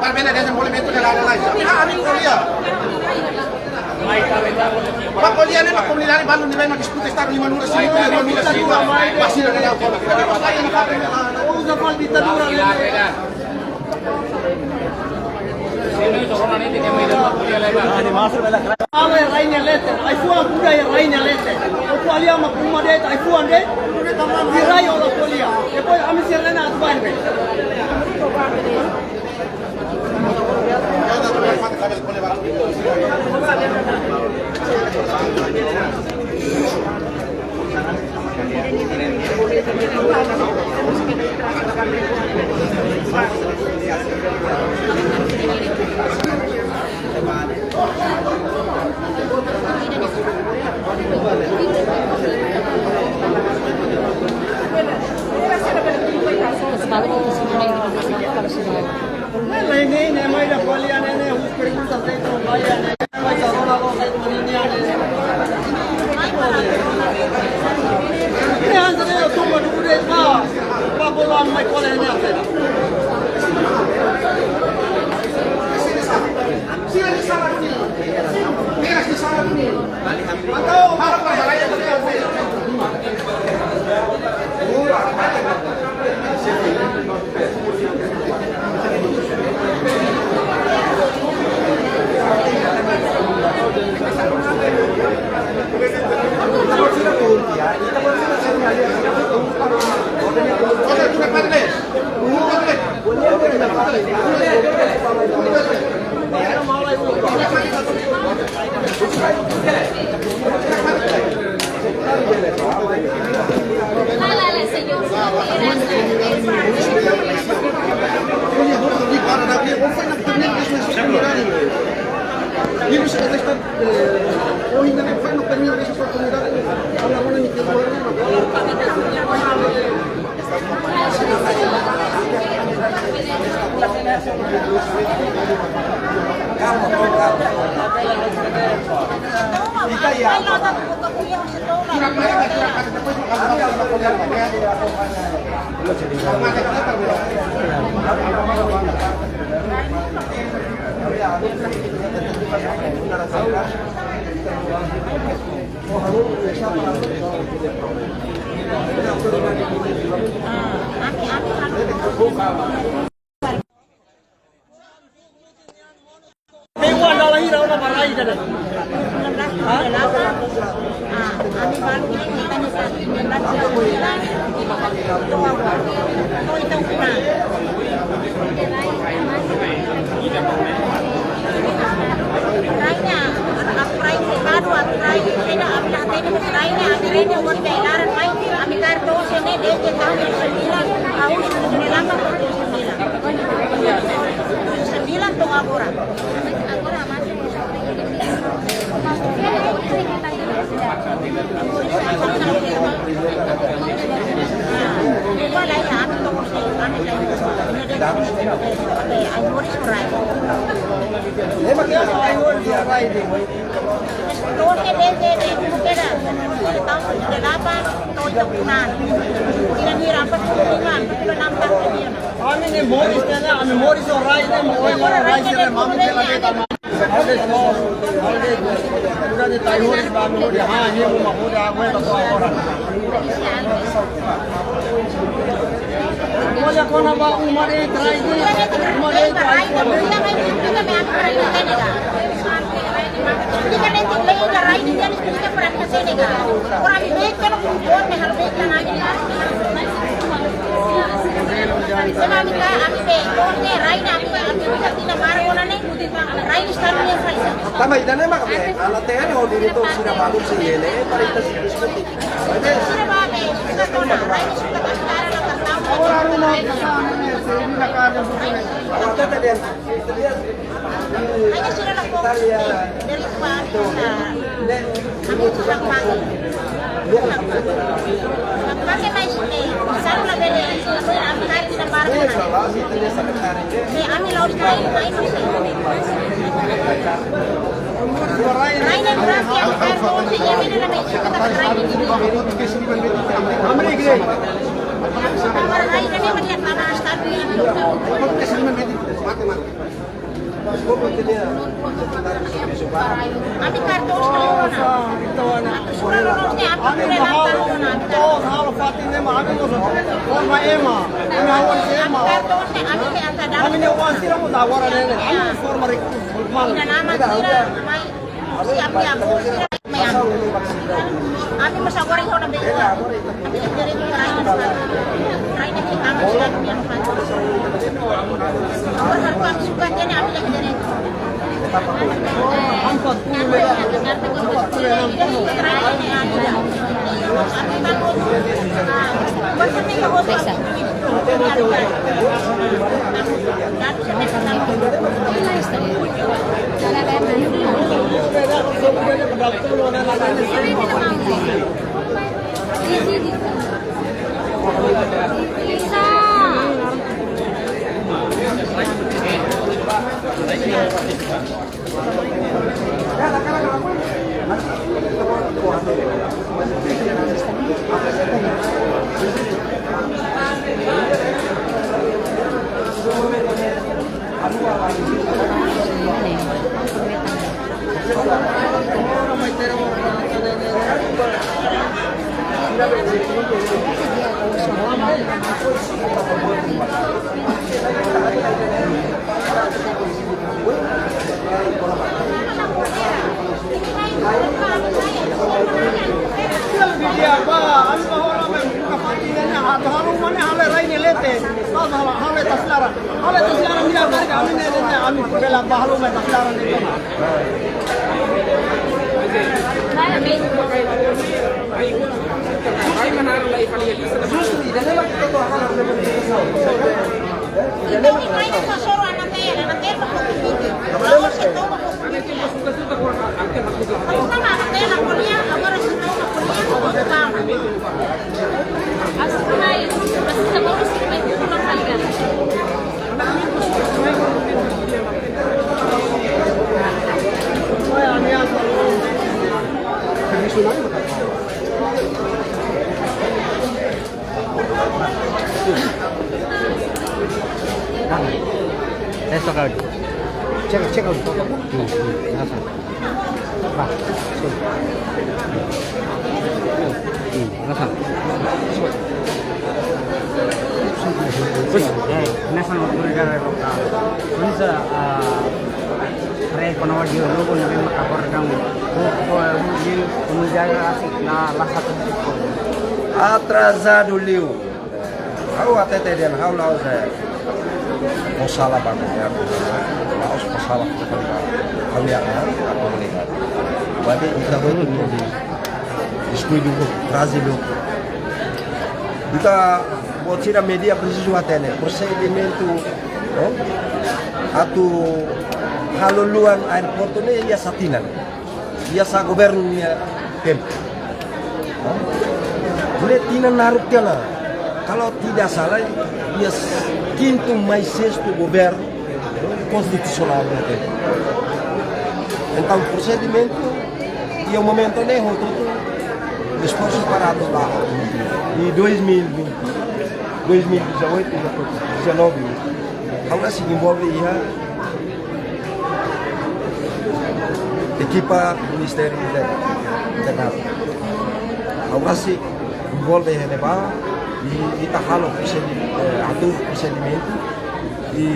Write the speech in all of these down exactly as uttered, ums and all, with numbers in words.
Para bele dezenvolvimentu de la la la. Ah, ami ko'alia. Ba ko'alia ne'e ba komunidade balu ne'ebé mak disputa Estadu lima nula cinco, lima nula cinco. Ba sira ne'e. Uza fal ditadura ne'e. Awe rai nia leten, ai-fuan kuda iha rai nia leten. Ó ko'alia mak uma de'it, ai-fuan de'it. Iha rai ó la ko'alia. Depois ami sira ne'e atu bá ne'ebé? Ne'e, ne'e, ne'e, mai da ko'alia ne'e, ne'e, hus pergunta se ko vaya ne'e, mai sa rola lo se ko ninia ne'e. Ne'e antes ne'e tuma dulu de ba, ba bola mai ko'alia ne'e. Dewa dala hira ona ba rai ida-ne'e? Hah? Sembilan to'o agora. Doze desde de Cumera, tahun delapan, to'o ita-nia an. Kira-kira empat puluh lima, empat puluh enam tahun dia. Ami ne'e moris ne'e, ami moris iha rai ne'e, moris iha rai ne'e, ami ne'e la de'it. Holiday, holiday. Udah di Thai horis ba, ami horis, ha, ini mau horis, aku yang tak tahu orang. Olha, quando vai uma de trás, uma de trás. Tanba ida-ne'e mak be, ala T N O diretór sira balu sira ne'e, para ita diskute. Ami mós forma ema, ami hawar ema. Ami-nia oan sira mós agora ne'e, ami forma rekursu. Ami mós agora iha ona be. Ami iha direitu rai. Rai ne'e ami iha ona. Agora harus kami suka tene ami iha direitu. Check, check out. Hmm, hmm, rasakan. Ba, so. Hmm, rasakan. Bus, eh, national obrigado lokal. Kunsa, ah, re kono wa dio logo na mema kapor dang. Ko, ko, dio, unu jaga asik na la satu. Atrasadu liu. Ha'u hatete dehan ha'u la'ós, eh, fó sala ba governu. La'ós fó sala ba ha'u-nia, eh, komunidade. Maibé ita hotu deskuidu, atrazu liu. Ita-boot sira media presiza hatene prosedimentu, eh, atu halo luan aeroportu ne'e iha sá tinan. Iha sá governu nia tempu. Ne'e tinan naruk tiha ona. Kalau tidak salah, iha kintu mai sestu governu konstitusionál nia tempu. Entaun, prosedimentu, iha momentu ne'e, hotu-hotu esforsu para atu ba. Iha dois mil e vinte, dois mil e dezoito, dezanove, ha'u rasik envolve iha ekipa Ministériu Interiór. Ha'u rasik envolve iha ne'ebá, i ita halo prosedi-, eh, atu prosedimentu, i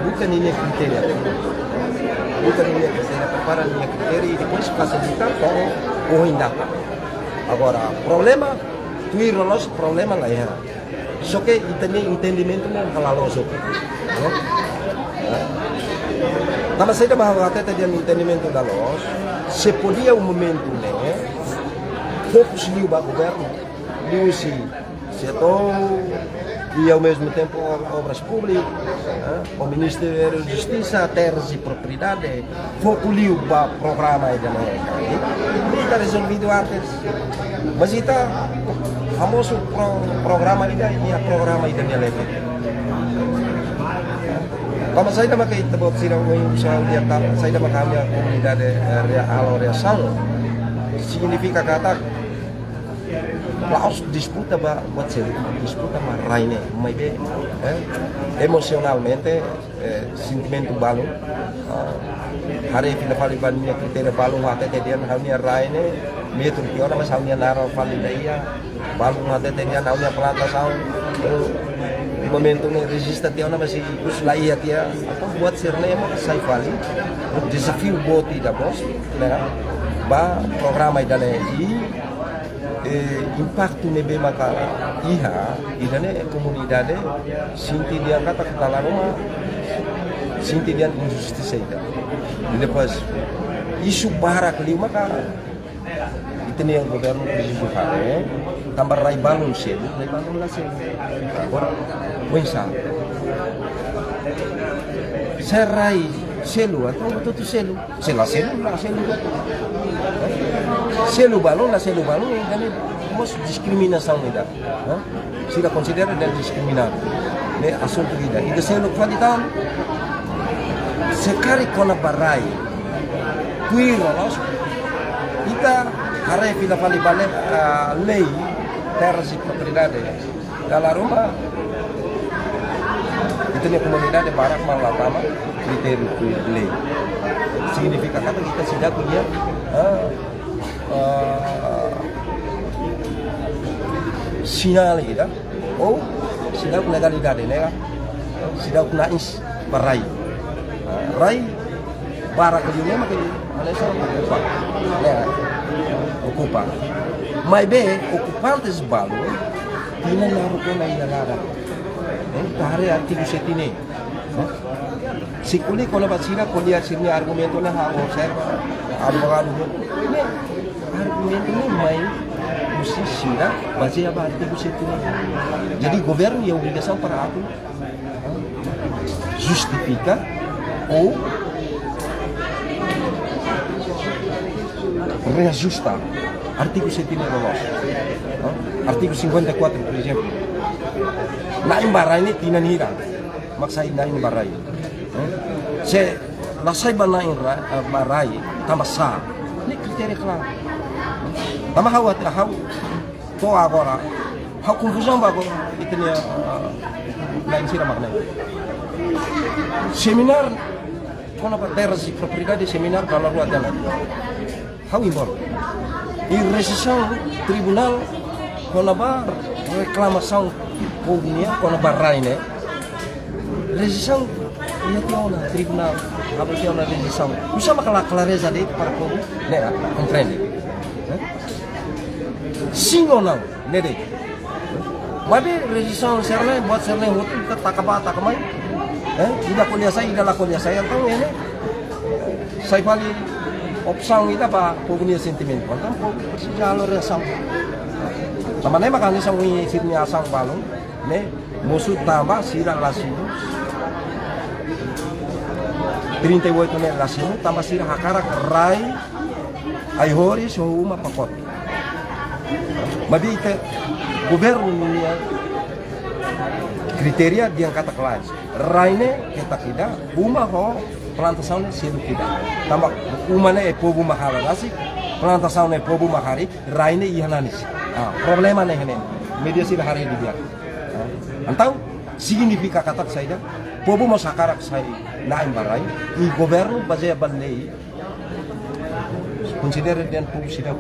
buka ninia kritériu. Buka ninia kritériu, prepara ninia kritériu, i depois fasilita para ohin data. Agora, problema, tuir loloos problema la iha. Só ke ita-nia entendimentu ne'e la loos. Tanba saida mak ha'u hatete dehan entendimentu la loos? Se podia momentu ne'e fokus liu ba governu, liuhusi SEATOU, i ao mesmo tempo Obras Públikas, eh, o Ministériu Justisa, Terras e Propriedade, foku liu ba programa ida-ne'e. Ita rezolvidu antes. Mas ita hamosu pro-, programa ida, iha programa ida-ne'e leten. Tanba saida maka ita-boot sira ohin usaha dia ta, saida maka ami-nia komunidade, eh, rea-, halo reasaun. Signifika katak La'ós disputa ba, buat sériu, disputa ba rai ne'e, maibé, eh, emosionalmente, eh, sentimentu balu, ah, haree fila fali ba nia kritéria balu, hatete dehan ha'u-nia rai ne'e, metru tiha ona, mas ha'u-nia naran fali la iha, balu hatete dehan ha'u-nia plantasaun, eh, momentu ne'e rejista tiha ona, mas ikus la iha tiha, entaun buat sira-ne'e mak sai fali, dezafiu boot ida mós, ne'e, ba programa ida-ne'e, i eh, impaktu ne'ebé maka iha, ida-ne'e komunidade sente dehan katak dala ruma, sente dehan injustisa ida. I depois, isu barak liu maka, ita-nia governu presiza haree, eh? Tanba rai balun selu, rai balun la selu. Agora, oinsá. Se rai selu, entaun hotu-hotu selu. Se la selu, la selu. Selu balun, la selu balun, ida-ne'e mós diskriminasaun ida. Hah? Sira konsidera dehan diskriminadu. Ne'e asuntu ida. Ida seluk fali tan, se karik kona-ba rai tuir loloos, ita haree fila fali ba lei, ah, lei terras e propriedade. Dala ruma, ita-nia komunidade barak mak la tama kritériu tuir lei. Signifika katak ita seidauk iha, ah, ah, sinál ida, ou seidauk legalidade, ne'e ka? Seidauk na'in ba rai. Ah, rai barak liu ne'e mak hanesan okupa. Ne'e ka? Okupa. Maibé, okupantes balun, tinan naruk ona iha laran. Eh, ita haree artigu sete ne'e. Eh? Se ko'alia kona-ba sira, ko'alia sira-nia argumentu ne'e ha'u observa, advogadu ne'e. Ne'e, argumentu ne'e mai husi sira, bazeia ba artigu sete ne'e. Jadi, governu iha obrigasaun para atu, eh, justifika ou reajusta artigu sete ne'e loloos. Eh? Artigu cinquenta e quatro, por exemplo. Na'in ba rai ne'e tinan hira mak sai na'in ba rai. Eh? Se la sai ba na'in ra-, eh, ba rai, tanba sá? Ne'e kritéria klaru. Tanba ha'u, ha'u to'o agora, ha'u konfuzaun ba agora, ita-nia, eh, lain sira mak ne'e. Seminár kona-ba terras e propriedade, seminár dala rua tiha ona. Ha'u envolve. I rejeisaun tribunál kona-ba reklamasaun povu nian kona-ba rai ne'e. Rejeisaun iha tiha ona tribunál, aban tiha ona rejeisaun. Oinsá maka la klareza de'it para povu ne'e komprende. Eh? Sin ou não, ne'e de'it. Maibé rejeisaun sira-ne'e, buat sira-ne'e hotu, ita taka ba, taka mai. Eh, ida ko'alia sai, ida la ko'alia sai, entaun ne'e sai fali opsaun ida ba povu nia sentimentu. Entaun povu presiza halo reasaun. Tanba ne'e maka hanesan ohin sira-nia asaun balun, ne'e mosu tanba sira la simu. Trinta e oito ne'e la simu, tanba sira hakarak rai ai-horis ho uma pakote. Maibé ita governu nia kritéria dehan katak lae. Rai ne'e ketak ida, uma ho plantasaun ne'e seluk ida. Tanba uma ne'e povu mak halo rasik, plantasaun ne'e povu mak harii, rai ne'e iha nanis. Ah, problema ne'e ne'e. Média sira haree didi'ak. Ah, entaun signifika katak saida? Povu mós hakarak sai na'in ba rai, i governu bazeia ba lei, konsidera dehan povu seidauk.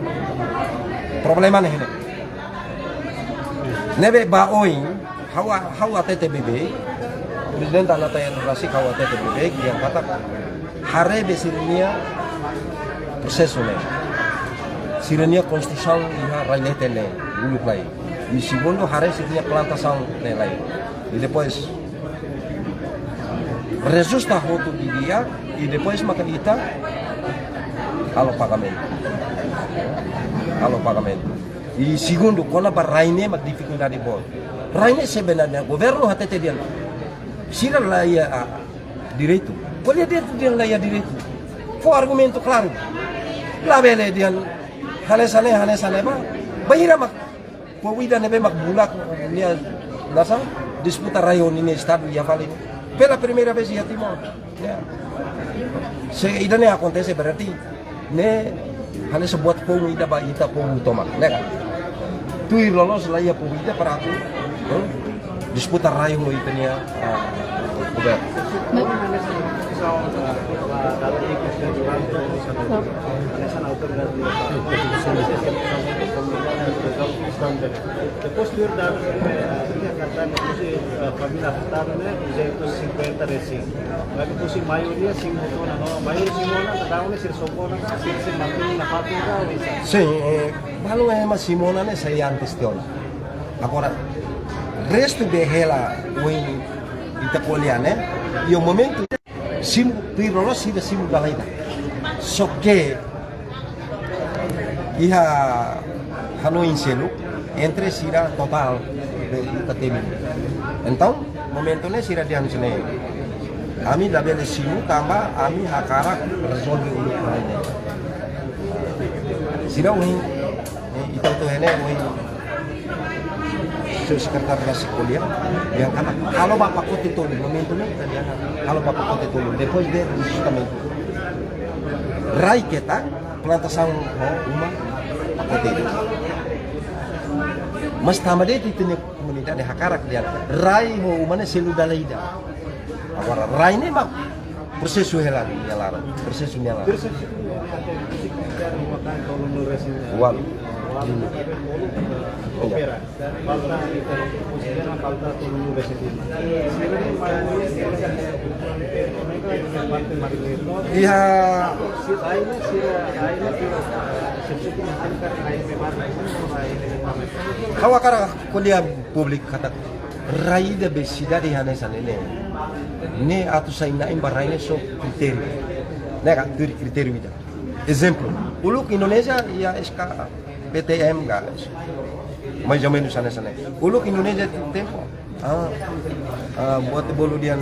Problema ne'e ne'e. Ne'ebé ba oin, ha'u, ha'u hatete beibeik, Prezidente Ana Tayan rasik ha'u hatete beibeik, dehan katak haree be sira-nia prosesu ne'e. Sira-nia konstrusaun iha rai leten ne'e, uluk lai. I segundu haree sira-nia plantasaun ne'e lai. I depois, reajusta hotu didi'ak, i depois maka ita halo pagamentu. Halo pagamentu. I segundu, kona-ba rai ne'e mak difikuldade boot. Rai ne'e sebenarnya governu hatete dehan sira la iha, ah, direitu. Ko'alia de'it dehan la iha direitu. Fó argumentu klaru. Labele dehan hanesan ne'e, hanesan ne'e ba. Bainhira mak povu ida ne'ebé mak bulak nia nasaun, disputa rai ho ninia estadu iha fali. Pela primeira vez iha Timor. Ya. Se ida-ne'e akontese berarti ne'e hanesan buat foun ida ba ita povu tomak, ne'e ka? Tuir loloos la iha públiku para atu, eh, disputa rai ho ita-nia, ah, governu. Depois tuir dadu, eh, iha karta ne'e, eh, família afetadu ne'e, duzentos e cinquenta resin. Mas depois maioria simu ona, no, maioria simu ona, kada um ne'e sira sobu ona, sira, sira mantém na fatura, ou isso? Sin, eh, balu ema simu ona ne'e sai antes tiha ona. Agora, restu de hela, ohin ita ko'alia ne'e, iha momentu simu, tuir loloos sira simu dala ida. Só ke iha hanoin seluk entre sira totál be ita temi. Entaun, momentu ne'e sira dehan hanesan ne'e: ami labele simu tanba ami hakarak rezolve uluk rai ne'e. Sira ohin, eh, ita hotu iha ne'e ohin, señór sekretáriu rasik ko'alia, dehan katak halo ba pakote tolu, momentu ne'e ita dehan halo ba pakote tolu, depois de ajustamentu. Rai ketak, plantasaun ho uma, pakote ida. Mas tanba de'it ita-nia komunidade hakarak dehan rai ho uma ne'e selu dala ida. Agora, rai ne'e mak prosesu hela nia laran, prosesu nia laran. Ualu. Iya. Iha, ha'u hakarak ko'alia públiku katak rai ida be sidade hanesan ne'e, ne'e atu sai na'in ba rai ne'e só kritériu. Ne'e ka, tuir kritériu ida. Ezemplu, uluk Indonézia iha S K P T M ka, mais ou menus hanesan ne'e. Uluk Indonézia tempu, ah, ah, buat bolu dehan,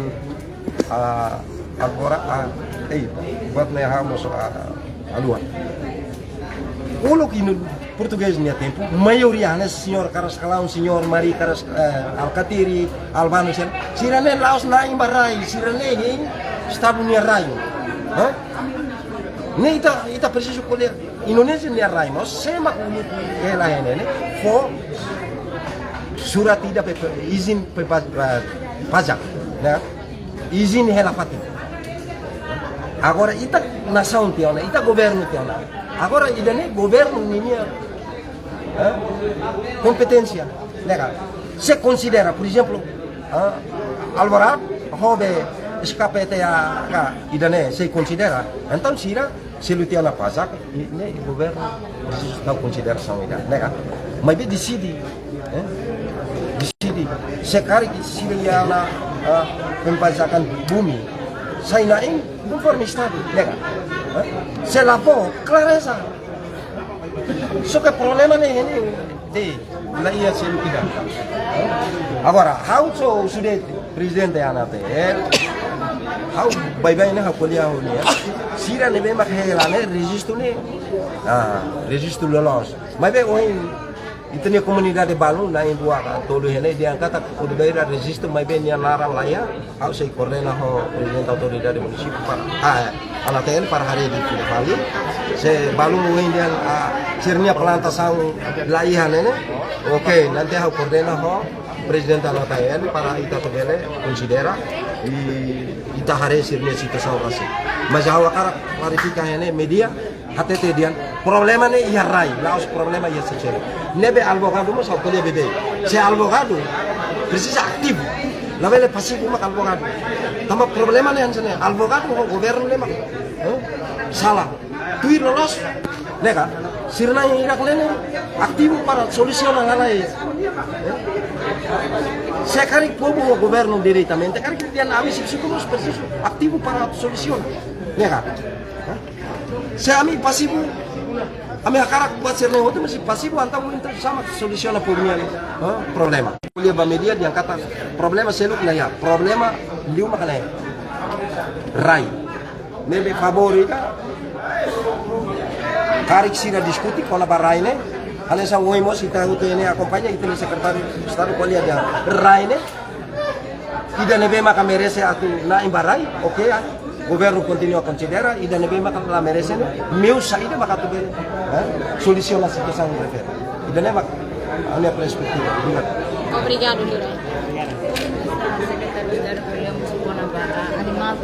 ah, agora, ah, eh, buat ne'e ha'u mós, ah, haluha. Uluk Indo-, portugés nia tempu, maioria ne'e señór Carrascalão, señór Mari Carras-, eh, Alkatiri, Albano, sira, sira ne'e la'ós na'in ba rai, sira ne'e hein estadu nia rai. Hã? Ne'e ita, ita presiza ko'alia. Indonézia nia rai mós, sé mak uluk hela iha ne'e, fó surat ida pe, pe, izin pe pa-, pa-, pajak, ne'e? Izin hela fatin. Agora ita nasaun tiha ona, ita governu tiha ona. Agora ida-ne'e governu ninia, eh, kompeténsia, ne'e ka? Se konsidera, por ezemplu, ah, Alvorada, ho be S K P T A ka, ida-ne'e sei konsidera. Entaun sira selu tiha ona pajak, i ne'e governu presiza tau konsiderasaun ida, ne'e ka? Maibé deside, eh? Deside. Se karik sira iha ona, ah, pempajakan bumi, sai na'in konforme estadu, ne'e ka? Eh? Se la fó, klareza. Só ke problema ne'e, ne'e, de, la iha selu ida. Agora, ha'u só husu de'it prezidente ANATL, ha'u baibain ne'e ha'u ko'alia ho nia. Sira ne'ebé mak hela ne'e rejistu ne'e, ah, rejistu loloos. Maibé ohin ita-nia komunidade balu na'in rua ka tolu iha ne'e dehan katak hodi bá rejistu maibé nia naran la iha. Ha'u sei koordena ho prezidente autoridade munisípiu para, ah, ANATL para haree didi'ak fali. Se balu ohin dehan, ah, sira-nia plantasaun la iha ne'e, ne'e. Oke, nanti ha'u koordena ho prezidente ANATL para ita atu bele konsidera i ita haree sira-nia situasaun rasik. Mas ha'u hakarak klarifika iha ne'e media, hatete dehan, problema ne'e iha rai, la'ós problema iha sosial. Ne'ebé advogadu mós ha'u ko'alia beibeik. Se advogadu presiza ativu, labele pasivu mak advogadu. Tanba problema ne'e hanesan ne'e, advogadu ho governu ne'e mak, eh, sala. Tuir loloos, ne'e ka, sira na'in hirak ne'e ne'e ativu para solusiona lalais. Eh? Se karik povu ho governu diretamente, karik dehan ami sip-sip mós presiza ativu para solusiona. Ne'e ka? Se ami pasivu, ami hakarak buat sira-ne'e hotu, mas pasivu entaun, entaun sama solusiona problema. Hã? Problema. Ko'alia ba media dehan katak problema seluk la iha, problema liu mak ne'e. Rai. Ne'ebé favór ida, karik sira diskute kona-ba rai ne'e, hanesan ohin mós ita hotu ne'e akompaña, ita-nia sekretáriu estadu ko'alia dehan rai ne'e, ida ne'ebé maka merese atu na'in ba rai, oke, ah, governu kontinua konsidera, ida ne'ebé maka la merese ne'e, meiu saida maka atu bele, eh, solusiona situasaun refere. Ida-ne'e mak A minha perspectiva. Obrigado. Obrigado, Lira. Sekretáriu Estadu William Sukona ba animál